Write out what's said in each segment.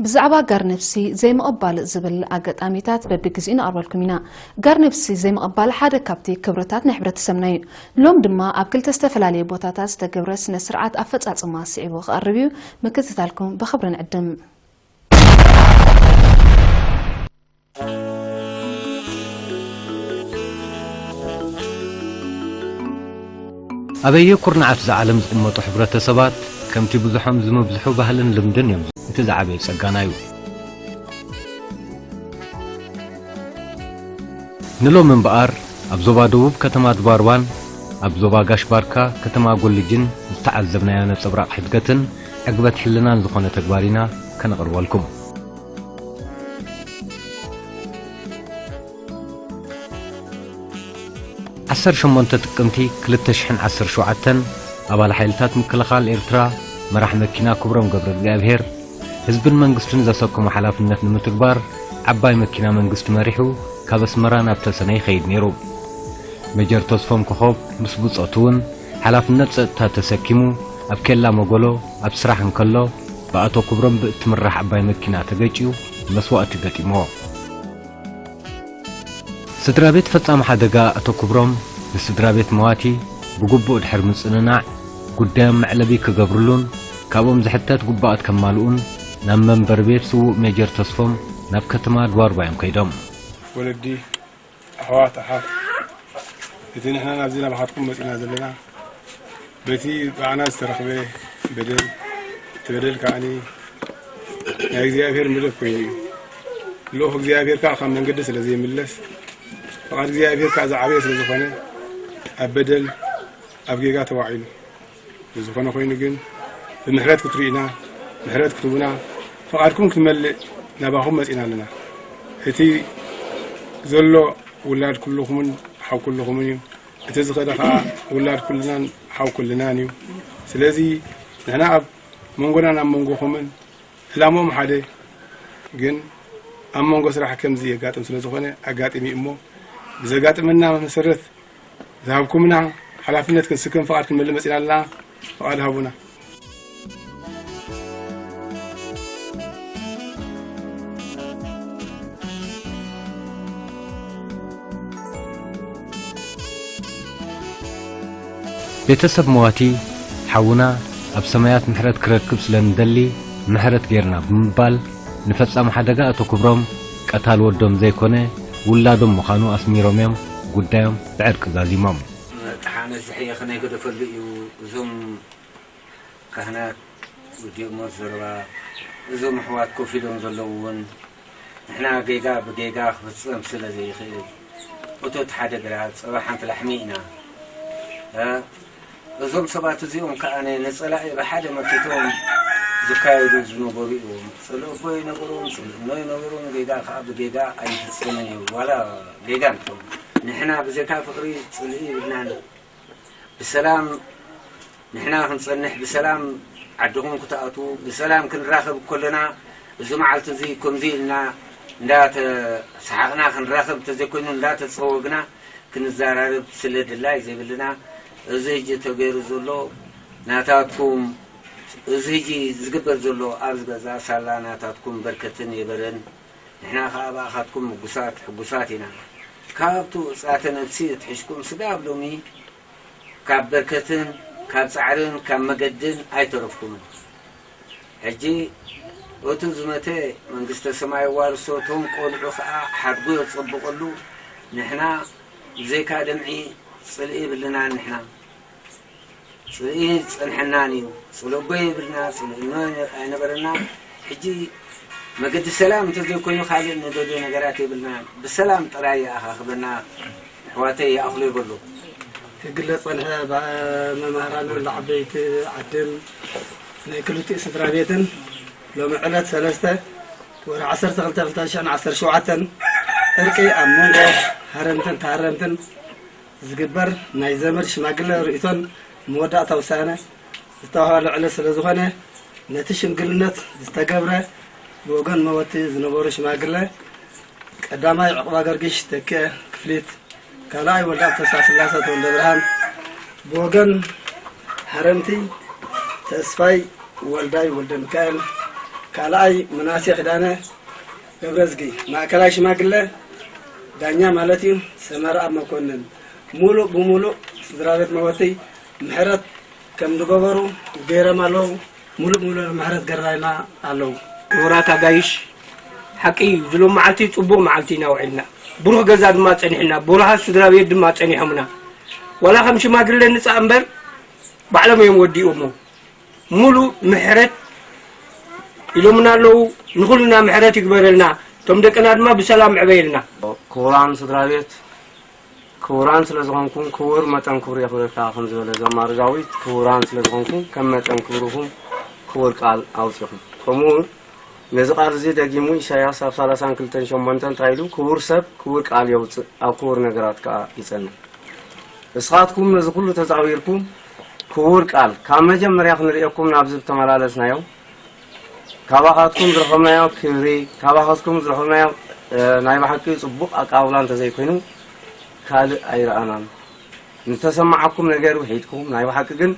ብዛዕባ ጋር ነብሲ ዘይምቕባል ዝብል ኣጋጣሚታት በብግዜኡ ነቕርበልኩም ኢና። ጋር ነብሲ ዘይምቕባል ሓደ ካብቲ ክብርታት ናይ ሕብረተሰብና እዩ። ሎም ድማ ኣብ ክልተ ዝተፈላለየ ቦታታት ዝተገብረ ስነ ስርዓት ኣፈጻጽማ ስዒቡ ክቐርብ እዩ። ምክትታልኩም ብኽብሪ ንዕድም። ኣበየ ኩርናዓት እዛ ዓለም ዝቕመጡ ሕብረተሰባት፣ ከምቲ ብዙሖም ዝምብዝሑ ባህልን ልምድን እዮም እቲ ዝዓበየ ጸጋና እዩ። ንሎሚ እምበኣር፣ ኣብ ዞባ ደቡብ ከተማ ድባርባን፣ ኣብ ዞባ ጋሽ ባርካ ከተማ ጎልጅን ዝተዓዘብናዮ ነጸብራቕ ሕድገትን ዕግበት ሕልናን ዝኾነ ተግባር ኢና ከነቕርበልኩም። ዓሰርተ ሸሞንተ ጥቅምቲ ክልተ ሽሕን ዓሰርተ ሸውዓተን ኣባል ሓይልታት ምክልኻል ኤርትራ መራሕ መኪና ክብሮም ገብረ እግዚኣብሔር ህዝብን መንግስትን ዘሰከሞ ሓላፍነት ንምትግባር ዓባይ መኪና መንግስቲ መሪሑ ካብ ኣስመራ ናብ ተሰነይ ይኸይድ ነይሩ። ሜጀር ተስፎም ኮኾብ ምስ ብጾቱ እውን ሓላፍነት ጸጥታ ተሰኪሙ ኣብ ኬላ መጎሎ ኣብ ስራሕ እንከሎ ብኣቶ ክብሮም ብእትምራሕ ዓባይ መኪና ተገጭዩ መስዋእቲ ገጢምዎ። ስድራ ቤት ፈጻሚ ሓደጋ ኣቶ ክብሮም ንስድራ ቤት መዋቲ ብግቡእ ድሕሪ ምጽንናዕ ጉዳዮም መዕለቢ ክገብርሉን ካብኦም ዝሕተት ግቡኣት ከማልኡን ናብ መንበሪ ቤት ስዉእ ሜጀር ተስፎም ናብ ከተማ ድዋርባ እዮም ከይዶም። ወለዲ፣ ኣሕዋት፣ ኣሓት፣ እቲ ንሕና ናብዚ ናባኻትኩም መጺና ዘለና በቲ ብኣና ዝተረኽበ በደል፣ እቲ በደል ከኣኒ ናይ እግዚኣብሔር መደብ ኮይኑ እዩ። ልኡኽ እግዚኣብሔር ከኣ ካብ መንገዲ ስለ ዘይምለስ፣ ፍቓድ እግዚኣብሔር ከኣ ዝዓበየ ስለ ዝኾነ፣ ኣብ በደል፣ ኣብ ጌጋ ተዋዒሉ። ብዝኾነ ኮይኑ ግን፣ ብምሕረት ክትርእዩና፣ ምሕረት ክትህቡና፣ ፍቓድኩም ክንመልእ ናባኹም መጺና ኣለና። እቲ ዘሎ ውላድ ኩልኹምን ሓው ኩልኹምን እዩ። እቲ ዝኸደ ኸኣ ውላድ ኩልናን ሓው ኩልናን እዩ። ስለዚ ንሕና ኣብ መንጎናን ኣብ መንጎኹምን ዕላምኦም ሓደ፣ ግን ኣብ መንጎ ስራሕ ከምዚ የጋጥም ስለ ዝኾነ ኣጋጢሙ እዩ እሞ፣ ብዘጋጥመና መሰረት ዝሃብኩምና ሓላፍነት ክንስከም ፍቓድ ክንመልእ መጺና ኣለና። ፍቓድ ሃቡና። ቤተሰብ መዋቲ፣ ሓውና ኣብ ሰማያት ምሕረት ክረክብ ስለ እንደሊ ምሕረት ጌርና ብምባል፣ ንፈጻሚ ሓደጋ ኣቶ ክብሮም ቀታል ወዶም ዘይኮነ ውላዶም ምዃኑ ኣስሚሮም እዮም ጉዳዮም ብዕርቂ ዛዚሞም። መጥሓነ ዝሕየ ከነይ ገደፈሉ እዩ። እዞም ካህናት ወዲኦሞ ዘረባ፣ እዞም ኣሕዋት ኮፍ ኢሎም ዘለዉ እውን ንሕና ጌጋ ብጌጋ ክፍጸም ስለ ዘይኽእል፣ እቶት ሓደ ግራት ጸባ ሓንቲ ላሕሚ ኢና። እ፣ እዞም ሰባት እዚኦም ከኣ ነጸላኢ ብሓደ መኪቶም ዝካየዱ ዝነበሩ እዮም። ጽልኢ እቦ ይነበሮም፣ ጽልኢ እኖ ይነበሮም፣ ጌጋ ከኣ ብጌጋ ኣይፍጸምን እዩ። ዋላ ጌጋ እንተኾነ፣ ንሕና ብዘይካ ፍቕሪ ጽልኢ ይብልናን። ብሰላም ንሕና ክንጸንሕ፣ ብሰላም ዓድኹም ክትኣትዉ፣ ብሰላም ክንራኸብ ከለና፣ እዚ መዓልቲ እዚ ከምዚ ኢልና እንዳተሰሓቕና ክንራኸብ እንተዘይኮይኑ፣ እንዳተጸወግና ክንዘራረብ ስለ ድላይ ዘይብልና፣ እዚ ሕጂ ተገይሩ ዘሎ ናታትኩም፣ እዚ ሕጂ ዝግበር ዘሎ ኣብዚ ገዛ ሳላ ናታትኩም በርከትን የበረን። ንሕና ከኣ ብኣኻትኩም ምጉሳት፣ ሕጉሳት ኢና። ካብቲ ውጻተ ነብሲ ኣትሒዝኩም ስጋብ ሎሚ ካብ በርከትን ካብ ጻዕርን ካብ መገድን ኣይተረፍኩምን። ሕጂ እቲ ዝመተ መንግስተ ሰማይ የዋርሶ፣ እቶም ቆልዑ ከኣ ሓድጎ የጸብቐሉ። ንሕና ብዘይካ ድምዒ ጽልኢ የብልናን። ንሕና ጽልኢ ጸንሐናን እዩ። ጽልኢ ኣቦ የብልና፣ ጽልኢ እኖ ኣይነበረና። ሕጂ መገዲ ሰላም እንተዘይኮይኑ ካልእ ንደልዮ ነገራት የብልና። ብሰላም ጥራይ ይኣኻኽበና። ኣሕዋተይ ይኣኽሎ ይበሉ። ክግለጽ ጸንሐ ባ-፣ መማህራንን ዓበይቲ ዓድን ናይ ክልቲኡ ስድራ ቤትን ሎሚ ዕለት ሰለስተ ወርሒ ዓሰርተ ክልተ ክልተ ሽሕን ዓሰርተ ሸውዓተን ዕርቂ ኣብ መንጎ ሃረምትን ተሃረምትን ዝግበር ናይ ዘመድ ሽማግለ ርእይቶን መወዳእታ ውሳነ ዝተዋህበሉ ዕለት ስለ ዝኾነ፣ ነቲ ሽምግልነት ዝተገብረ ብወገን መወቲ ዝነበሩ ሽማግለ ቀዳማይ ዑቕባ ገርጊሽ ተኪኤ ክፍሊት፣ ካልኣይ ወልደኣብ ተስፋስላሰ ተወልደ ብርሃን፣ ብወገን ሃረምቲ ተስፋይ ወልዳይ ወልደ ሚካኤል፣ ካልኣይ ምናሴ ክዳነ ገብረዝጊ፣ ማእከላይ ሽማግለ፣ ዳኛ ማለት እዩ፣ ሰመረ ኣብ መኮንን፣ ሙሉእ ብሙሉእ ስድራ ቤት መወትይ ምሕረት ከም ዝገበሩ ገይሮም ኣለዉ። ሙሉእ ብሙሉእ ምሕረት ገራይና ኣለዉ። ክቡራት ኣጋይሽ፣ ሓቂ እዩ፣ ዝሎም መዓልቲ ጽቡቕ መዓልቲ ኢና ውዒልና፣ ብሩህ ገዛ ድማ ጸኒሕና፣ ብሩሃት ስድራ ቤት ድማ ጸኒሖምና። ዋላ ከም ሽማግለ ንጻእ እምበር ባዕሎም እዮም ወዲኦሞ። ሙሉ ምሕረት ኢሎምና ኣለዉ። ንኹልና ምሕረት ይግበረልና፣ እቶም ደቅና ድማ ብሰላም ዕበየልና። ክቡራን ስድራ ቤት፣ ክቡራን ስለ ዝኾንኩም ክቡር መጠን ክብሪ የኽብረካ፣ ከም ዝበለ ዘማሪ ዳዊት፣ ክቡራን ስለ ዝኾንኩም ከም መጠን ክብርኹም ክቡር ቃል ኣውጺኹም። ከምኡ እውን ነዚ ቃል እዚ ደጊሙ ኢሳያስ ኣብ ሰላሳን ክልተን ሸሞንተን እንታይ ኢሉ? ክቡር ሰብ ክቡር ቃል የውፅእ፣ ኣብ ክቡር ነገራት ከዓ ይጸንዕ። እስኻትኩም ነዚ ኩሉ ተጻዊርኩም ክቡር ቃል ካብ መጀመርያ ክንርእየኩም ናብዚ ዝተመላለስናዮ ካባኻትኩም ዝረኸብናዮ ክብሪ፣ ካባኻትኩም ዝረኸብናዮ፣ እ፣ ናይ ብሓቂ ጽቡቕ ኣቀባብላ እንተዘይኮይኑ ካልእ ኣይረኣናን። ዝተሰማዓኩም ነገር ውሒድኩም፣ ናይ ብሓቂ ግን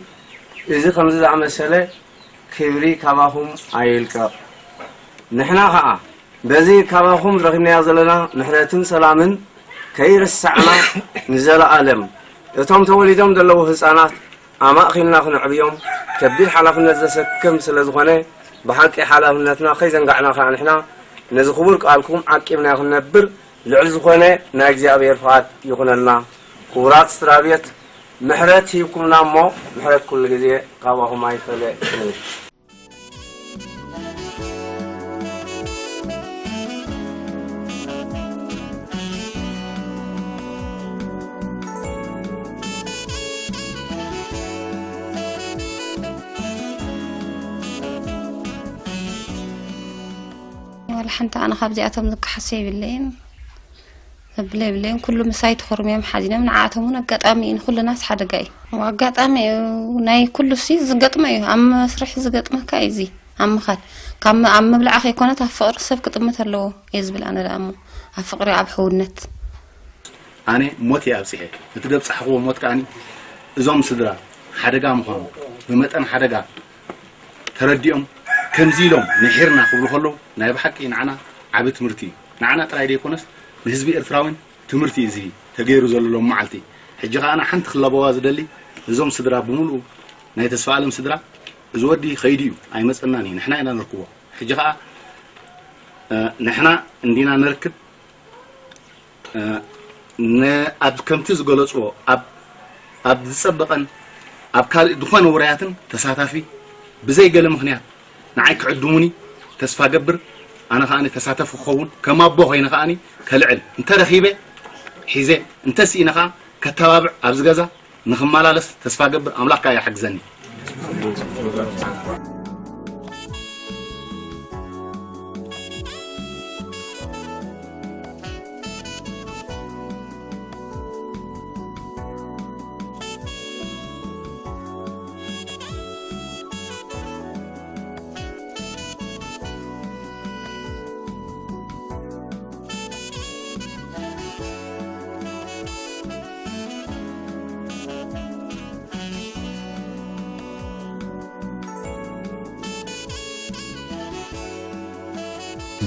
እዚ ከምዚ ዝኣመሰለ ክብሪ ካባኹም ኣይልቀቕ። ንሕና ኸኣ በዚ ካባኹም ረኺብናዮ ዘለና ምሕረትን ሰላምን ከይርሳዕና ንዘለኣለም እቶም ተወሊዶም ዘለዉ ህጻናት ኣማእኺልና ክነዕብዮም ከቢድ ሓላፍነት ዘሰክም ስለ ዝኾነ፣ ብሓቂ ሓላፍነትና ከይዘንጋዕና ከኣ ንሕና ነዚ ክቡር ቃልኩም ዓቂብና ክንነብር ልዕሊ ዝኾነ ናይ እግዚኣብሔር ፍቓድ ይኹነልና። ክቡራት ስድራ ቤት፣ ምሕረት ሂብኩምና እሞ፣ ምሕረት ኩሉ ግዜ ካባኹም ኣይፈለ። ዋላ ሓንቲ ኣነ ካብዚኣቶም ዝከሓሶ የብለይን። ዘብለ የብለይን። ኩሉ ምሳይ ተኾርምዮም ሓዚኖም። ንዓኣቶም እውን ኣጋጣሚ እዩ፣ ንኹልናስ ሓደጋ እዩ። ኣጋጣሚ እዩ፣ ናይ ኩሉ ሲ ዝገጥሞ እዩ። ኣብ መስርሕ ዝገጥመካ እዩ እዚ። ኣብ ምኻድ ካብ ም-፣ ኣብ ምብላዕ ከይኮነት ኣብ ፍቕሪ ሰብ ክጥምት ኣለዎ እየ ዝብል ኣነ ደኣ እሞ። ኣብ ፍቕሪ፣ ኣብ ሕውነት። ኣነ ሞት እየ ኣብጺሐ። እቲ ዘብጻሕክዎ ሞት ከኣኒ እዞም ስድራ ሓደጋ ምዃኑ ብመጠን ሓደጋ ተረዲኦም ከምዚ ኢሎም ንሒርና ክብሉ ከለዉ ናይ ብሓቂ ንዓና ዓቢ ትምህርቲ እዩ። ንዓና ጥራይ ዘይኮነስ ንህዝቢ ኤርትራውን ትምህርቲ እዩ እዚ ተገይሩ ዘሎ ሎም መዓልቲ። ሕጂ ከኣ ኣነ ሓንቲ ክላበዋ ዝደሊ እዞም ስድራ ብምሉኡ ናይ ተስፋ ኣለም ስድራ እዚ ወዲ ከይዱ እዩ ኣይመጸናን እዩ። ንሕና ኢና ንርክቦ። ሕጂ ከኣ፣ እ፣ ንሕና እንዲና ንርክብ እ፣ ን-፣ ኣብ ከምቲ ዝገለጽዎ ኣብ፣ ኣብ ዝጸበቐን ኣብ ካልእ ዝኾነ ውራያትን ተሳታፊ ብዘይ ገለ ምኽንያት ንዓይ ክዕድሙኒ ተስፋ ገብር። ኣነ ከኣ ተሳተፊ ክኸውን ከም ኣቦ ኮይነ ከኣ ከልዕል እንተረኺበ ሒዘ እንተስኢነ ከኣ ከተባብዕ ኣብዚ ገዛ ንኽመላለስ ተስፋ ገብር። ኣምላኽ ከኣ ይሓግዘኒ።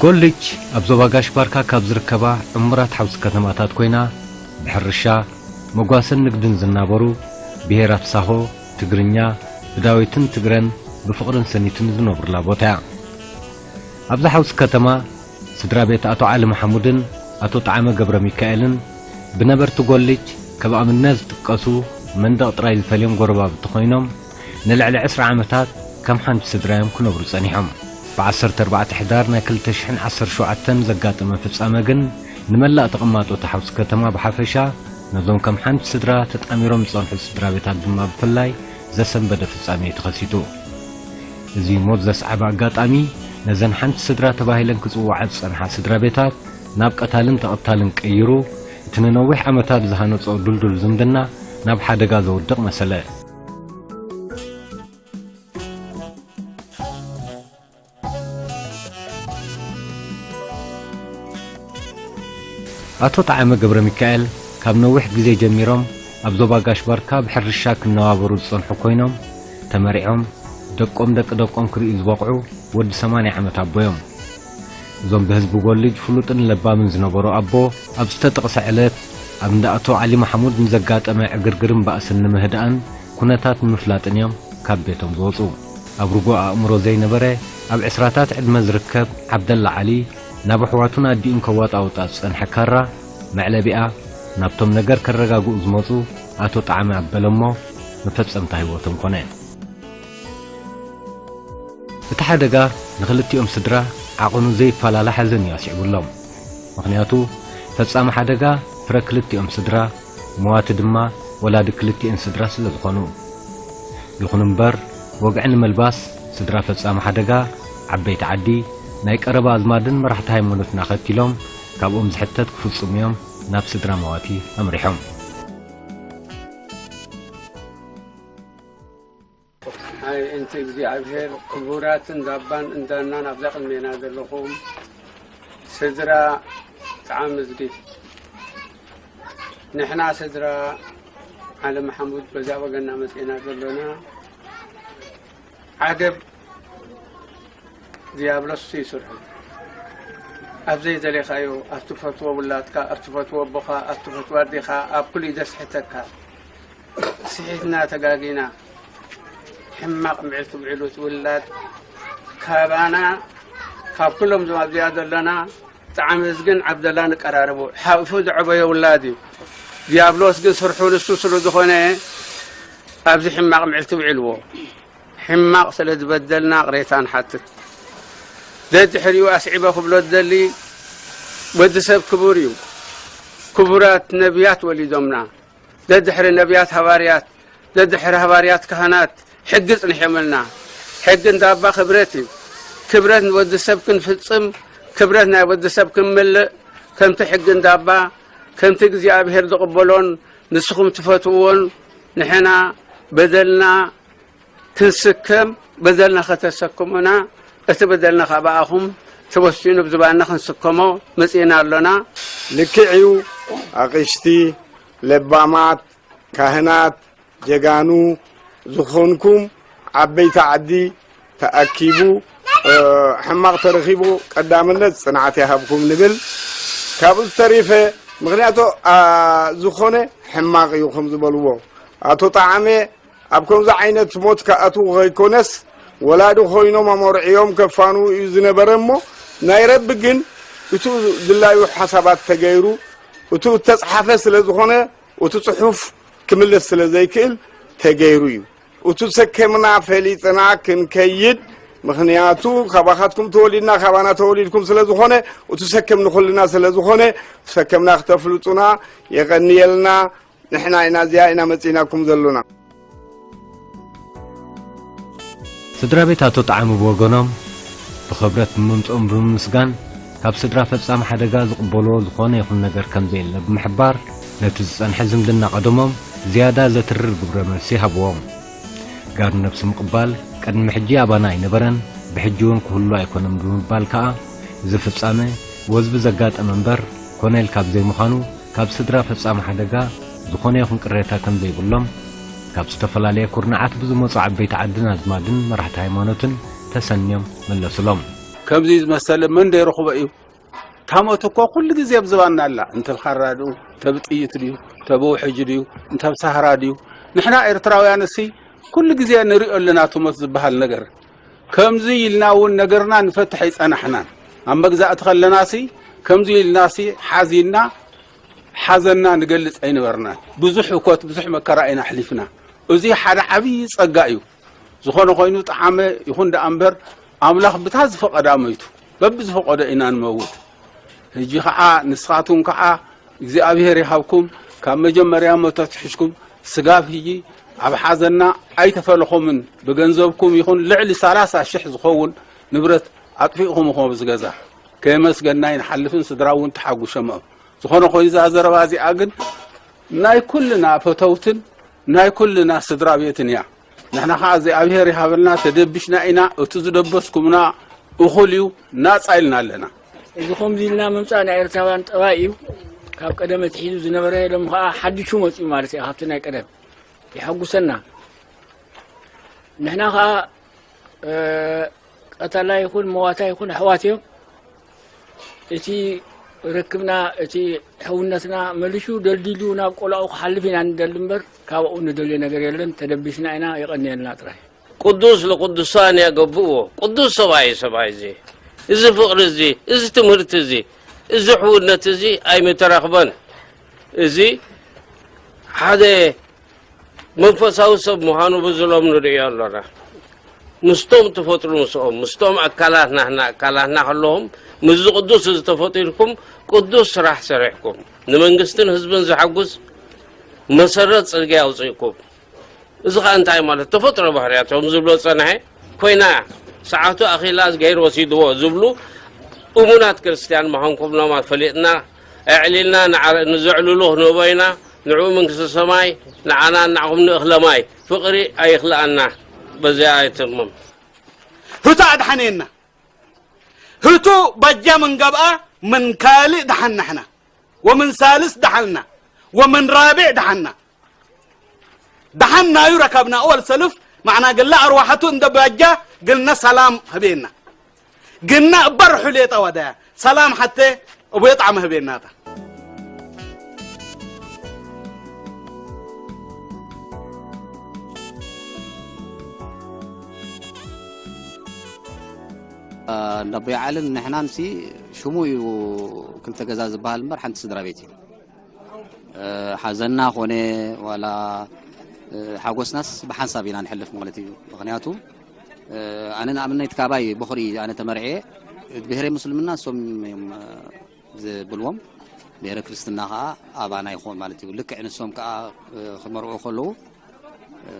ጎልጅ ኣብ ዞባ ጋሽ ባርካ ካብ ዝርከባ ዕሙራት ሓውሲ ከተማታት ኮይና፣ ብሕርሻ፣ መጓሰን ንግድን ዝናበሩ ብሄራት ሳሆ፣ ትግርኛ፣ ብዳዊትን ትግረን ብፍቕርን ሰኒትን ዝነብሩላ ቦታ እያ። ኣብዛ ሓውሲ ከተማ ስድራ ቤት ኣቶ ዓሊ መሓሙድን ኣቶ ጣዕመ ገብረ ሚካኤልን ብነበርቲ ጎልጅ ከም ኣብነት ዝጥቀሱ መንደቕ ጥራይ ዝፈልዮም ጎረባብቲ ኮይኖም ንልዕሊ ዕስራ ዓመታት ከም ሓንቲ ስድራ እዮም ክነብሩ ጸኒሖም። ብ ዓሰርተ ኣርባዕተ ሕዳር ናይ ክልተ ሽሕን ዓሰርተ ሸውዓተን ዘጋጠመ ፍጻመ ግን ንመላእ ተቐማጦ እታ ሓውሲ ከተማ ብሓፈሻ ነዞም ከም ሓንቲ ስድራ ተጣሚሮም ዝጸንሑ ስድራ ቤታት ድማ ብፍላይ ዘሰንበደ ፍጻመ እዩ ተኸሲቱ። እዚ ሞት ዘስዓበ ኣጋጣሚ ነዘን ሓንቲ ስድራ ተባሂለን ክጽውዓ ዝጸንሓ ስድራ ቤታት ናብ ቀታልን ተቐታልን ቀይሩ፣ እቲ ንነዊሕ ዓመታት ዝሃነጾ ድልዱል ዝምድና ናብ ሓደጋ ዘውድቕ መሰለ። ኣቶ ጣዕመ ገብረ ሚካኤል ካብ ነዊሕ ግዜ ጀሚሮም ኣብ ዞባ ጋሽ ባርካ ብሕርሻ ክነባበሩ ዝጸንሑ ኮይኖም፣ ተመሪዖም ደቆም ደቂ ደቆም ክርእዩ ዝበቕዑ ወዲ ሰማንያ ዓመት ኣቦ እዮም። እዞም ብህዝቢ ጎልጅ ፍሉጥን ለባምን ዝነበሩ ኣቦ፣ ኣብ ዝተጠቕሰ ዕለት ኣብ እንዳ ኣቶ ዓሊ ማሕሙድ ንዘጋጠመ ዕግርግርን ባእስን ንምህዳእን ኩነታት ንምፍላጥን እዮም ካብ ቤቶም ዝወጹ። ኣብ ርጉእ ኣእምሮ ዘይነበረ፣ ኣብ ዕስራታት ዕድመ ዝርከብ ዓብደላ ዓሊ፣ ናብ ኣሕዋቱን ኣዲኡን ከዋጣውጣ ዝጸንሐ ካራ መዕለቢኣ፣ ናብቶም ነገር ከረጋግኡ ዝመጹ ኣቶ ጣዕመ ኣበለ እሞ መፈጸምታ ህይወቶም ኮነ። እቲ ሓደጋ ንኽልቲኦም ስድራ ዓቐኑ ዘይፈላለ ሓዘን እዩ ኣስዒቡሎም። ምኽንያቱ፣ ፈጻሚ ሓደጋ ፍረ ክልቲኦም ስድራ፣ መዋቲ ድማ ወላዲ ክልቲኤን ስድራ ስለ ዝኾኑ። ይኹን እምበር፣ ወግዒ ንምልባስ፣ ስድራ ፈጻሚ ሓደጋ፣ ዓበይቲ ዓዲ፣ ናይ ቀረባ ኣዝማድን መራሕቲ ሃይማኖትን ኣኸቲሎም፣ ካብኦም ዝሕተት ክፍጽሙ እዮም ናብ ስድራ መዋቲ ኣምሪሖም። ኣይ እንቲ እግዚኣብሔር፣ ክቡራት እንዳባን እንዳናን ኣብዛ ቅድሜና ዘለኹም ስድራ ጣዕመ ዝዲ፣ ንሕና ስድራ ዓለም ሓሙድ በዛ ወገንና መጺእና ዘሎና፣ ዓገብ ዲያብሎስ ይስርሑ። ኣብ ዘይደሌኻዮ፣ ኣብ ትፈትዎ ውላድካ፣ ኣብ ትፈትዎ ኣቦኻ፣ ኣብ ትፈትዎ ኣዴኻ፣ ኣብ ኩሉ እዩ ዘስሕተካ። ስሒትና ተጋጊና፣ ሕማቕ ምዕልቲ ውዒሉ እቲ ውላድ ካባና፣ ካብ ኩሎም እዞም ኣብዚኣ ዘለና፣ ጣዕመ ዝግን ዓብደላ ንቀራረቦ፣ ሓቑፉ ዝዐበዮ ውላድ እዩ። ዲያብሎስ ግን ስርሑ ንሱ ስለ ዝኾነ፣ ኣብዚ ሕማቕ ምዕልቲ ውዒልዎ። ሕማቕ ስለ ዝበደልና ቅሬታ ንሓትት። ደድሕሪኡ ኣስዒበ ክብሎ ዝደሊ፣ ወዲ ሰብ ክቡር እዩ። ክቡራት ነቢያት ወሊዶምና። ደድሕሪ ነቢያት ሃዋርያት፣ ደድሕሪ ሃዋርያት ካህናት ሕጊ ጽንሖምልና። ሕጊ እንዳባ ክብረት እዩ። ክብረት ንወዲ ሰብ ክንፍጽም፣ ክብረት ናይ ወዲ ሰብ ክንምልእ፣ ከምቲ ሕጊ እንዳባ፣ ከምቲ እግዚኣብሔር ዝቕበሎን ንስኹም ትፈትውዎን ንሕና በደልና ክንስከም፣ በደልና ከተሰክሙና፣ እቲ በደልና ካባኣኹም ተወሲኑ ብዝባና ክንስከሞ መጺእና ኣሎና። ልክዕ እዩ። ኣቕሽቲ፣ ለባማት፣ ካህናት፣ ጀጋኑ ዝኾንኩም ዓበይቲ ዓዲ ተኣኪቡ፣ እ፣ ሕማቕ ተረኺቡ ቀዳምነት ጽንዓት ይሃብኩም ንብል። ካብኡ ዝተሪፈ ምኽንያቱ፣ ኣ፣ ዝኾነ ሕማቕ እዩ ከም ዝበልዎ ኣቶ ጣዕመ ኣብ ከምዚ ዓይነት ሞት ክኣትዉ ከይኮነስ ወላዲ ኮይኖም ኣመርዕዮም ከፋንዉ እዩ ዝነበረ እሞ ናይ ረቢ ግን እቱ ድላዩ ሓሳባት ተገይሩ እቱ እተጽሓፈ ስለ ዝኾነ እቱ ጽሑፍ ክምለስ ስለ ዘይክእል ተገይሩ እዩ። እቱ ሰከምና ፈሊጥና ክንከይድ ምኽንያቱ ካባኻትኩም ተወሊድና ካባና ተወሊድኩም ስለ ዝኾነ እቱ ሰከም ንኹልና ስለ ዝኾነ ሰከምና ክተፍልጡና የቐንየልና። ንሕና ኢና እዚኣ ኢና መጺእናኩም ዘሎና። ስድራ ቤት ኣቶ ጣዕመ ብወገኖም ብኽብረት ብምምፅኦም ብምምስጋን ካብ ስድራ ፈፃሚ ሓደጋ ዝቕበልዎ ዝኾነ ይኹን ነገር ከም ዘየለ ብምሕባር ነቲ ዝፀንሐ ዝምድና ቀደሞም ዝያዳ ዘትርር ግብረ መልሲ ሃብዎም። ጋር ነብሲ ምቕባል ቅድሚ ሕጂ ኣባና ኣይነበረን ብሕጂ እውን ክህሉ ኣይኮነን ብምባል ከዓ እዚ ፍፃመ ወዝቢ ዘጋጠመ እምበር ኮነ ኢልካ ብዘይምዃኑ ካብ ስድራ ፈፃሚ ሓደጋ ዝኾነ ይኹን ቅሬታ ከም ዘይብሎም ካብ ዝተፈላለየ ኩርናዓት ብዝመፁ ዓበይቲ ዓድን ኣዝማድን መራሕቲ ሃይማኖትን ተሰንዮም መለሱሎም። ከምዚ ዝመሰለ መን ዶ ይረኽቦ እዩ? ታሞት እኮ ኩሉ ግዜ ኣብ ዝባና ኣላ። እንተ ብኻራ ድዩ፣ እንተ ብጥይት ድዩ፣ እንተ ብውሕጅ ድዩ፣ እንተ ብሳህራ ድዩ? ንሕና ኤርትራውያን እሲ ኩሉ ግዜ ንሪኦ ኣለና ትሞት ዝበሃል ነገር። ከምዚ ኢልና እውን ነገርና ንፈትሕ ኣይጸናሕናን። ኣብ መግዛእቲ ከለናሲ ከምዚ ኢልናሲ ሓዚንና ሓዘንና ንገልጽ ኣይነበርናን። ብዙሕ ህኮት፣ ብዙሕ መከራ ኢና ኣሕሊፍና። እዚ ሓደ ዓብዪ ጸጋ እዩ። ዝኾነ ኮይኑ ጠዓመ ይኹን ደኣ እምበር ኣምላኽ ብታ ዝፈቐዳ ሞይቱ። በብዝፈቐዶ ኢና ንመውት። ሕጂ ኸዓ ንስኻትኩም ከኣ እግዚኣብሔር ይሃብኩም፣ ካብ መጀመርያ ሞት ኣትሒዝኩም ስጋብ ሕጂ ኣብ ሓዘንና ኣይተፈለኹምን። ብገንዘብኩም ይኹን ልዕሊ ሰላሳ ሽሕ ዝኸውን ንብረት ኣጥፊእኹም ኢኹም ኣብዚ ገዛ። ከየመስገንና ኣይንሓልፍን፣ ስድራ እውን ተሓጉሶም እዮም። ዝኾነ ኮይኑ እዛ ዘረባ እዚኣ ግን ናይ ኩልና ፈተውትን ናይ ኩልና ስድራ ቤትን እያ። ንሕና ኸዓ እግዚኣብሔር ይሃበልና ተደቢሽና ኢና፣ እቲ ዝደበስኩምና እኹል እዩ፣ ናጻ ኢልና ኣለና። እዚ ከምዚ ኢልና ምምጻእ ናይ ኤርትራውያን ጠባይ እዩ። ካብ ቀደም ኣትሒዙ ዝነበረ ሎም ኸዓ ሓዲሹ መጺኡ ማለት እዩ። ካብቲ ናይ ቀደም የሐጉሰና። ንሕና ኸዓ ቀታላይ ይኹን መዋታይ ይኹን ኣሕዋት እዮም። እቲ ርክብና፣ እቲ ሕውነትና መሊሹ ደልዲሉ ናብ ቆላኡ ክሓልፍ ኢና ንደሊ እምበር፣ ካብኡ ንደልዮ ነገር የለን። ተደቢስና ኢና፣ የቐንየልና ጥራይ። ቅዱስ ንቅዱሳን የገብእዎ። ቅዱስ ሰብኣይ ሰብኣይ እዚ፣ እዚ ፍቕሪ እዚ፣ እዚ ትምህርቲ እዚ፣ እዚ ሕውነት እዚ ኣይምተረኽበን። እዚ ሓደ መንፈሳዊ ሰብ ምዃኑ ብዝሎም ንርእዮ ኣሎና። ምስቶም ተፈጥሩ ምስኦም፣ ምስቶም ኣካላት ናህና ኣካላትና ከለዎም፣ ምስዚ ቅዱስ እዚ ተፈጢርኩም ቅዱስ ስራሕ ሰሪሕኩም፣ ንመንግስትን ህዝብን ዝሓጉስ መሰረት ጽርግያ ኣውጺእኩም። እዚ ኸኣ እንታይ ማለት ተፈጥሮ ባህርያቶም ዝብሎ ጸንሐ ኮይና ሰዓቱ ኣኺላ ገይሩ ወሲድዎ ዝብሉ እሙናት ክርስትያን ምዃንኩም ሎማ ፈሊጥና ኣዕሊልና ንዓረ-፣ ንዘዕልሎ ክንህቦ ኢና። ንዕኡ መንግስተ ሰማይ ንዓና ንዓኹም ንእኽለ ማይ ፍቕሪ ኣይኽልኣና። በዚኣ ኣይትምም። ህቱ ኣድሓነና። ህቱ በጃ ምን ገብኣ ምን ካልእ ደሓን ንሕና ወምን ሳልስ ደሓልና ወምን ራብዕ ደሓና። ደሓን ናዩ ረከብና። እወል ሰልፍ ማዕና ግላ ኣርዋሓቱ እንደ ባጃ ግልና ሰላም ህቤና። ግና እበር ሑሌ ጠወደያ ሰላም ሓተ እቡየ ጣዕመ ህቤናታ። እንዳ ኣቦይ ዓልን ንሕናን ሲ ሽሙ እዩ ክልተ ገዛ ዝበሃል እምበር ሓንቲ ስድራ ቤት እዩ። ሓዘንና ኮነ ዋላ ሓጎስናስ ብሓንሳብ ኢና ንሕልፍ ማለት እዩ። ምኽንያቱ ኣነ ንኣብነት ካባይ ቦኽሪ ኣነ ተመርዕየ ብሄረ ሙስልምና እሶም እዮም ዝብልዎም፣ ብሄረ ክርስትና ከዓ ኣባና ይኾን ማለት እዩ። ልክዕ ንሶም ከዓ ክመርዑ ከለዉ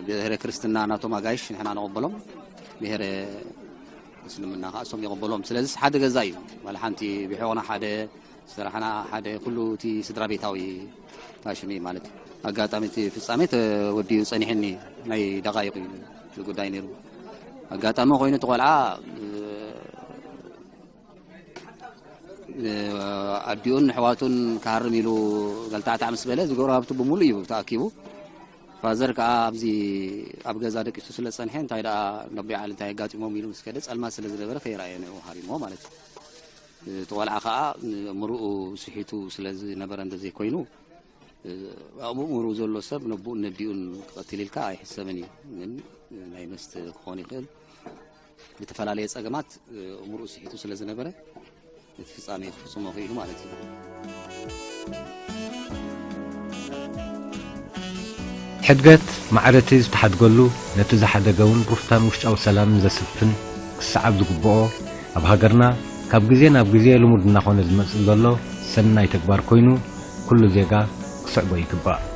ብሄረ ክርስትና ናቶም ኣጋይሽ ንሕና ንቕበሎም፣ ብሄረ እስልምና ከዓ እሶም ይቕበሎም። ስለዚስ ሓደ ገዛ እዩ ማለት ሓንቲ ብሕቖና ሓደ ዝሰራሕና ሓደ ኩሉ እቲ ስድራ ቤታዊ ታሽም እዩ ማለት እዩ። ኣጋጣሚ እቲ ፍጻሜ ተወዲኡ ጸኒሕኒ ናይ ደቓይቕ እዩ እቲ ጉዳይ ነይሩ። ኣጋጣሚ ኮይኑ እቲ ቆልዓ እ፣ እ፣ ኣዲኡን ኣሕዋቱን ክሃርም ኢሉ ገልታዕታዕ ምስ በለ እዚ ጎረባብቲ ብምሉእ እዩ ተኣኪቡ። ፋዘር ከዓ ኣብዚ ኣብ ገዛ ደቂሱ ስለ ዝጸንሐ እንታይ ደኣ ነቦይ ዓሊ እንታይ ኣጋጢሞም ኢሉ ምስ ከደ ጸልማት ስለ ዝነበረ ከይረኣየ ንዕኡ ሃሪሞ ማለት እዩ። እቲ ቆልዓ ከዓ ምርኡ ስሒቱ ስለ ዝነበረ እንተዘይኮይኑ ኣብ ምርኡ ዘሎ ሰብ ነቦኡን ነዲኡን ክቐትል ኢልካ ኣይሕሰብን እዩ። ግን ናይ መስተ ክኾን ይኽእል ብተፈላለየ ጸገማት ምርኡ ስሒቱ ስለ ዝነበረ እቲ ፍጻሜ ክፍጽሞ ክኢሉ ማለት እዩ። ሕድገት ማዕረቲ ዝተሓድገሉ ነቲ ዝሓደገ እውን ሩፍታን ውሽጣዊ ሰላምን ዘስፍን ክሰዓብ ዝግብኦ ኣብ ሃገርና ካብ ግዜ ናብ ግዜ ልሙድ እናኾነ ዝመጽእ ዘሎ ሰናይ ተግባር ኮይኑ ኩሉ ዜጋ ክስዕቦ ይግባእ።